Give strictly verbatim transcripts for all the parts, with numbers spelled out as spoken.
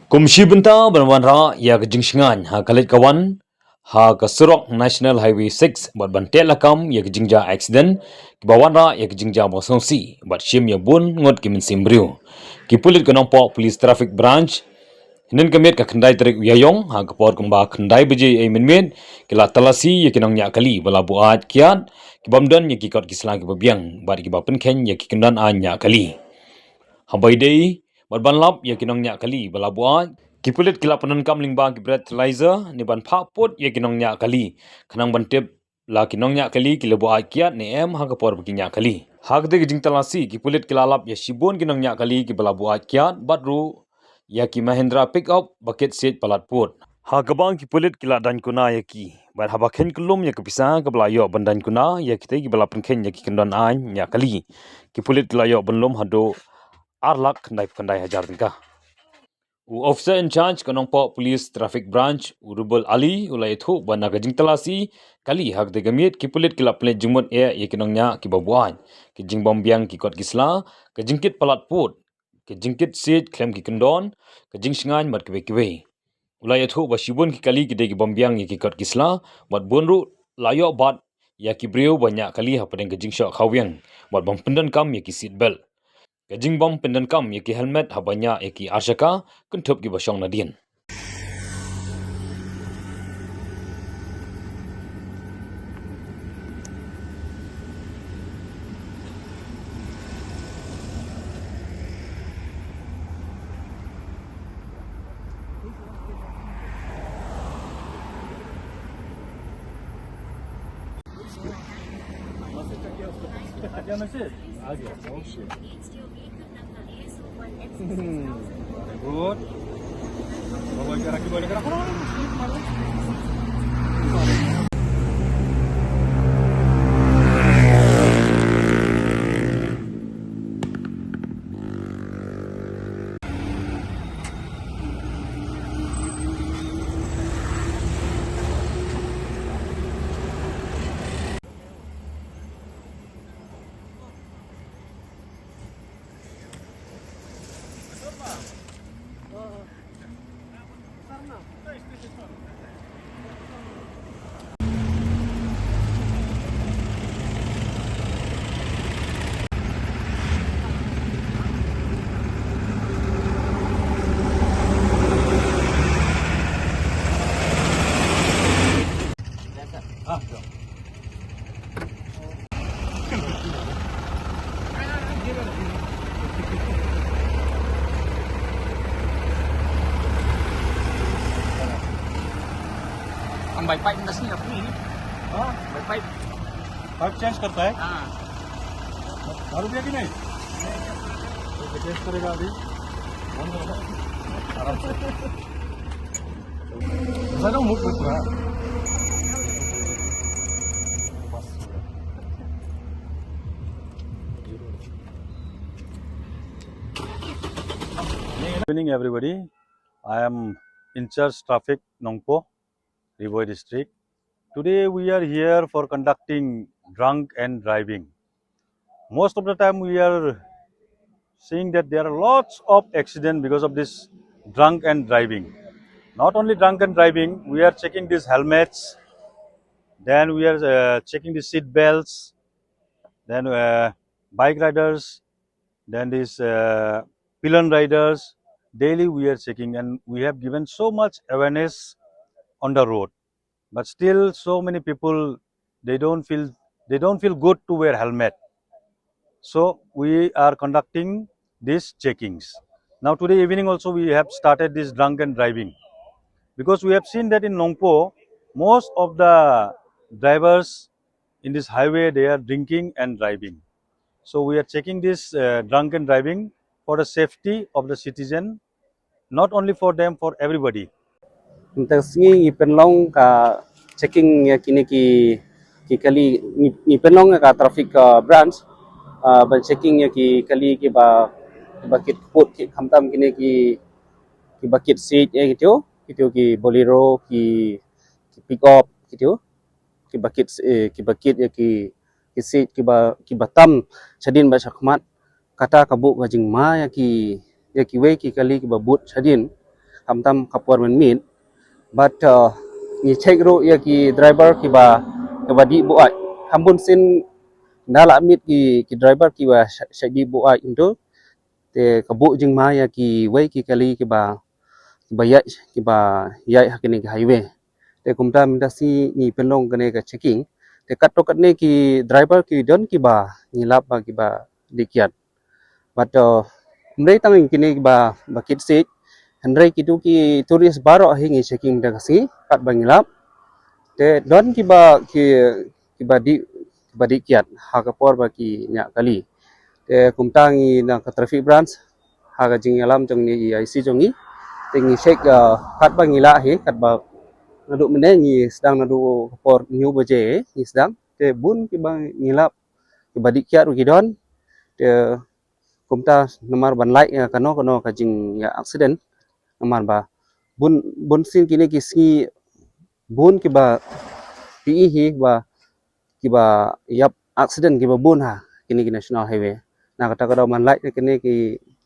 Kum shi bynta ban wanrah ïa ka jingshngaiñ ha ka leit ka wan ha ka surok National Highway six bad ban teh lakam ïa ka jingjia accident kiba wanrah ïa ka jingjia ba sngewsih bad shim ïa bun ngut ki mynsiem briew, ki pulit ka Nongpoh Police Traffic Branch, hynnin ka miet ka khyndai tarik u Ïaïong ha ka por kumba khyndai baje ei mynmiet ki la talasi ïa ki nongñiah kali ba la buaid kiad, ki bym don ïa ki kot ki sla kiba biang bad kiba pynkheiñ ïa ki kyndon aiñ ñiah kali. Haba ïadei bad ban lap ïa ki nongñiah kali ba la buaid, ki pulit ki la pyndonkam lyngba ki breathalyzer ne ban phah pud ïa ki nongñiah kali khnang ban tip la ki nongñiah kali ki la buaid kiad ne em ha ka por ba ki ñiah kali. Ha katei ka jingtalasi, ki pulit ki la lap ïa shibun ki nongñiah kali kiba la buaid kiad bad ruh ïa ki Mahindra pickup ba kit siej palat pud. Ha kaba ki pulit ki la daiñ kuna ïa ki bad haba kheiñ kyllum ïa ka pisa kaba la ïoh ban daiñ kuna ïa kitei kiba la pynkheiñ ïa ki kyndon aiñ ñiah kali, ki pulit ki la ïoh ban lum haduh ar lak khyndai phew khyndai hajar tyngka. U Officer in Charge ka Nongpoh Police Traffic Branch, u Rubal Ali, u la ïathuh ba na ka jingtalasi kali ha katei ka miet, ki pulit ki la pynleit jingmut eh ïa ki nongñiah kiba buaid, ki jingbym biang ki kot ki sla, ka jingkit palat pud, ka jingkit siej khlem ki kyndon, ka jingshngaiñ bad kiwei kiwei. U la ïathuh ba shibun ki kali ki dei ki bym biang ïa ki kot ki sla bad bun ruh la ïoh bat ïa ki briew ba ñiah kali hapdeng ka jingshoh khawiang bad bym pyndonkam ïa ki seat belt, ka jingbym pyndonkam ïa ki helmet haba ñiah ïa ki arshaka kynthup kiba shong nadien. हम भाई पाइप में दस नहीं रखनी है। हाँ। भाई पाइप। पाइप चेंज करता है? हाँ। दारू पिया कि नहीं? तो चेंज करेगा अभी। बंद होगा। आराम से। ज्यादा मुख में पूरा। Good evening, everybody. I am in charge traffic Nongpoh, Ri Bhoi district. Today we are here for conducting drunk and driving. Most of the time we are seeing that there are lots of accidents because of this drunk and driving. Not only drunk and driving, we are checking these helmets, then we are, uh, checking the seat belts, then, uh, bike riders, then these, uh, pillion riders. Daily we are checking, and we have given so much awareness on the road. But still, so many people, they don't feel, they don't feel good to wear helmet. So we are conducting these checkings. Now today evening also we have started this drunk and driving, because we have seen that in Nongpoh, most of the drivers in this highway, they are drinking and driving. So we are checking this, uh, drunk and driving for the safety of the citizen, not only for them, for everybody. Mynta ka sngi ngi pynlong ka checking ïa kine ki, ki kali, ngi, ngi pynlong ïa ka traffic, uh, branch, uh, ban checking ïa ki kali kiba, kiba kit kput, ki khamtam kine ki, kiba kit siej, eh, kito, kito ki Bolero, ki, ki pick up, kito, kiba kit, eh, kiba kit ïa ki, ki siej kiba, kiba tam shadien bad shakhmat. Kata ka buh ka jingma ïa ki, ïa kiwei ki kali kiba bud shadien. khamtam ka por mynmiet. Bad uh, ngi check ruh ïa ki driver kiba kiba dih buaid. Kham bun sien nga la meet ki ki driver kiba shait dih buaid kumtu. Te ka buh jingma ïa kiwei ki kali kiba kiba ïaid kiba ïaid ha kane ka highway. Te kumta mynta sngi ngi pynlong kane ka checking. Te katto katne ki driver ki don kiba ngi lap ba kiba dih kiad. Bad uh, ym dei tang kine ba ba kit siej, hynrei kitu ki tourist baroh hi ngi checking da ka sngi kat ba ngi lap. Te don kiba ki kiba dih kiba dih kiad ha ka por ba ki ñiah kali. Te kumta ngi na ka traffic branch ha ka jingïalam jong ngi, I C jong ngi, te ngi check uh, kat ba ngi lah hi, kat ba naduh mynne ngi sdang naduh ka por hynñiew baje ngi sdang. Te bun kiba ngi lap kiba dih kiad ruh ki don. Te kumta namar ban lait ïa kano kano ka jingïa accident, namar ba bun bun sien kine ki sngi bun kiba pi hi ba kiba ïap accident kiba bun ha kine ki national highway. Na kata ka daw ban lait ïa kine ki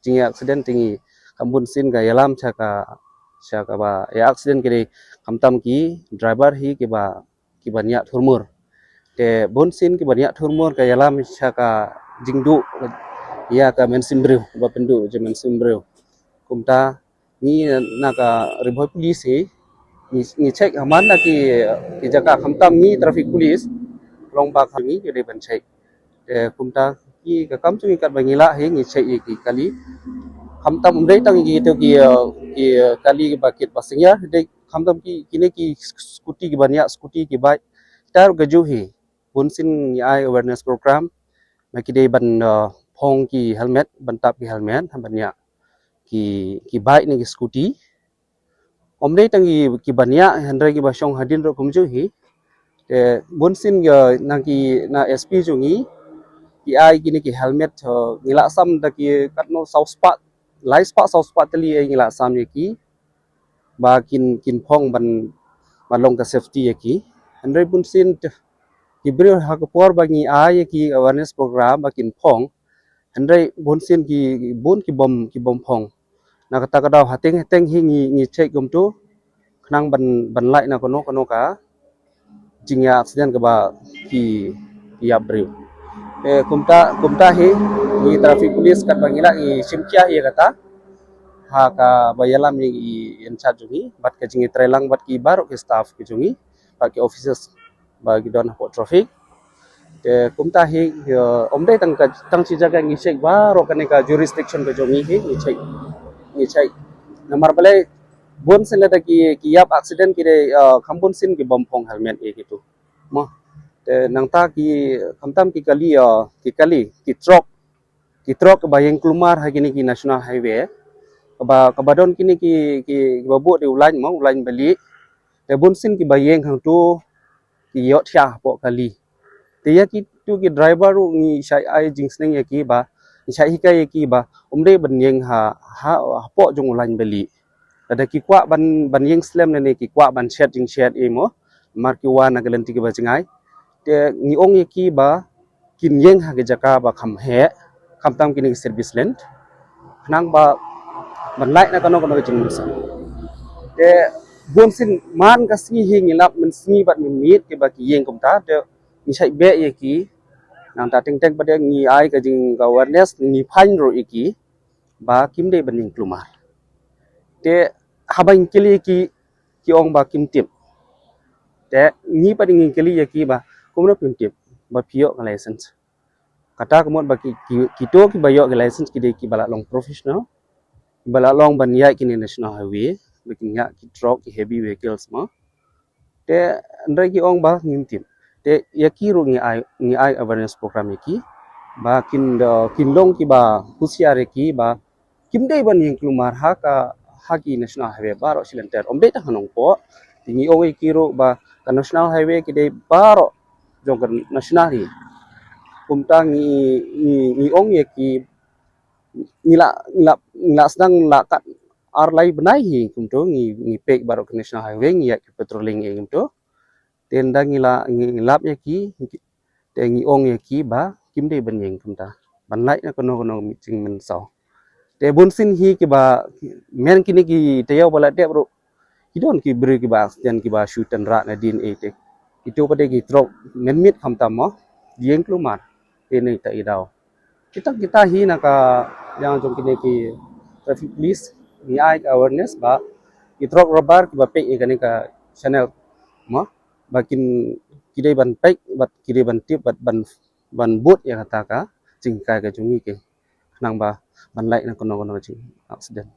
jingïa accident te ngi kham bun sien ka ïalam sha ka sha kaba ïa accident ki dei khamtam ki driver hi kiba kiba ñiah thurmur. Te bun sien kiba ñiah thurmur ka ïalam sha ka jingduh ïa ka mynsiem briew, ba pynduh ïa ka mynsiem briew. Kumta ngi na ka Ri Bhoi Police hi ngi, ngi check ha man la ki ki jaka khamtam ngi traffic police long ba kha ngi ki dei ban check. Te kumta ki ka kam jong ngi kat ba ngi lah hi ngi check ïa ki kali. Khamtam ym dei tang ki to ki uh, ki uh, kali ba kit ba sengïa, dei khamtam ki kine ki scooty kiba ñiah scooty ki bike. Te ruh ka juh hi bun sien ngi ai awareness program ba ki dei ban uh, phong ki helmet, ban tap ki helmet ha ban ñiah ki ki bike ne ki scooty. Ym dei tang ki kiba ñiah, hynrei kiba shong hadien ruh kumjuh hi. Te bun sien ki na ki na S P jong ngi ki ai kine ki helmet uh, ngi la sam da ki katno saw spah, lai spah saw spah tylli ngi la sam ïa ki ba kin kin phong ban ban long ka safety ïa ki. Hynrei bun sien te ki briew ha ka por ba ngi ai ïa ki awareness program ba kin phong, hynrei bun sien ki bun ki bym ki bym phong. Na kata ka daw hateng hateng hi ngi ngi check kumtu khnang ban ban lait na kano kano ka jingïa accident kaba ki ki ïap briew. Eh, kumta kumta hi ngi traffic police kat ba ngi lah ngi shim khia hi kata ha kaba ïalam ngi in charge jong ngi bad ka jingïatreilang bad ki baroh ki staff ki jong ngi bad ki officers ba ki don hapoh traffic. Te kumta hi ym dei tang ka tang shi jaka ngi check baroh kane ka jurisdiction ka jong ngi hi ngi check ngi check. Namar balei bun sien lada ki ki ïap accident ki dei uh, kham bun sien ki bym phong helmet ïa kitu. Mo. Te nangta ki khamtam ki kali uh, ki kali ki truck ki truck ba ïeng kulmar ha kine ki national highway. Kaba kaba don kine ki ki kiba buh dei u lain mo u lain bali. Te bun sien kiba ïeng hangtu ki ïoh thiah hapoh kali. Te ïa kitu ki driver ruh ngi shait ai jingsneng ïa ki ba ngi shait hikai ïa ki ba ym dei ban ïeng ha ha hapoh jong u lain bali. Lada ki kwah ban ban ïeng slem ne ki kwah ban shet jingshet ïa mo mar ki wan na ka lynti kiba jngai. Te ngi ong ïa ki ba kin ïeng ha ka jaka ba kham heh khamtam kine ki service lane khnang ba ban lait na kano kano ka jingmynsiem. Te bun sien man ka sngi hi ngi lap mynsngi bad mynmiet kiba ki ïeng kumta te ngi shait beh ïa ki. Nangta teng teng pat ngi ai ka jing ka awareness ngi phan ruh ïa ki ba kim dei ban ïeng kulmar. Te haba ngi kylli ïa ki ki ong ba kim tip. Te ngi pat ngi kylli ïa ki ba kumno phi tip ba phi ïoh ka license. Kata ka mut ba ki ki kito kiba ïoh ki license ki dei kiba la long professional, kiba la long ban ïaid kine national highway, ba kin ïaid ki truck ki heavy vehicles mo. Te hynrei ki ong ba ngim tip. Te ïa ki ruh ngi ai ngi ai awareness program ïa ki ba kin da kin long kiba husiar ïa ki ba kim dei ban ïeng kulmar ha ka ha ki national highway baroh shi lynter. Ym dei tang ha Nongpoh. Te ngi ong ïa ki ruh ba ka national highway ki dei baroh jong ka national hi. Kumta ngi ngi ngi ong ïa ki ngi la ngi la ngi la sdang la kat ar lai bnai hi kumto ngi ngi pek baroh ka national highway ngi ïa ki patrolling ïa kumto. Te nda ngi la ngi lap ïa ki te ngi ong ïa ki ba kim dei ban ïeng kumta ban lait na kano kano ka jingmynsaw. Te bun sien hi kiba, men kine ki taïew ba la dep ruh, ki don ki briew kiba accident kiba shu tynrah na D N A te. Kito pat de ki trok mynmiet khamtam mo, ïeng klumar. Te ne ta i daw. Kita kita hi na ka liang jong kine ki traffic police, ngi ai ka awareness ba ki trok rubber kiba peit ïa kane ka channel mo, ba kin, ki dei ban peit, bad ki dei ban tip, bad ban, ban bud ïa kata ka jinghikai ka jong ngi ki, khnang ba ban lait na kano kano ka jing accident.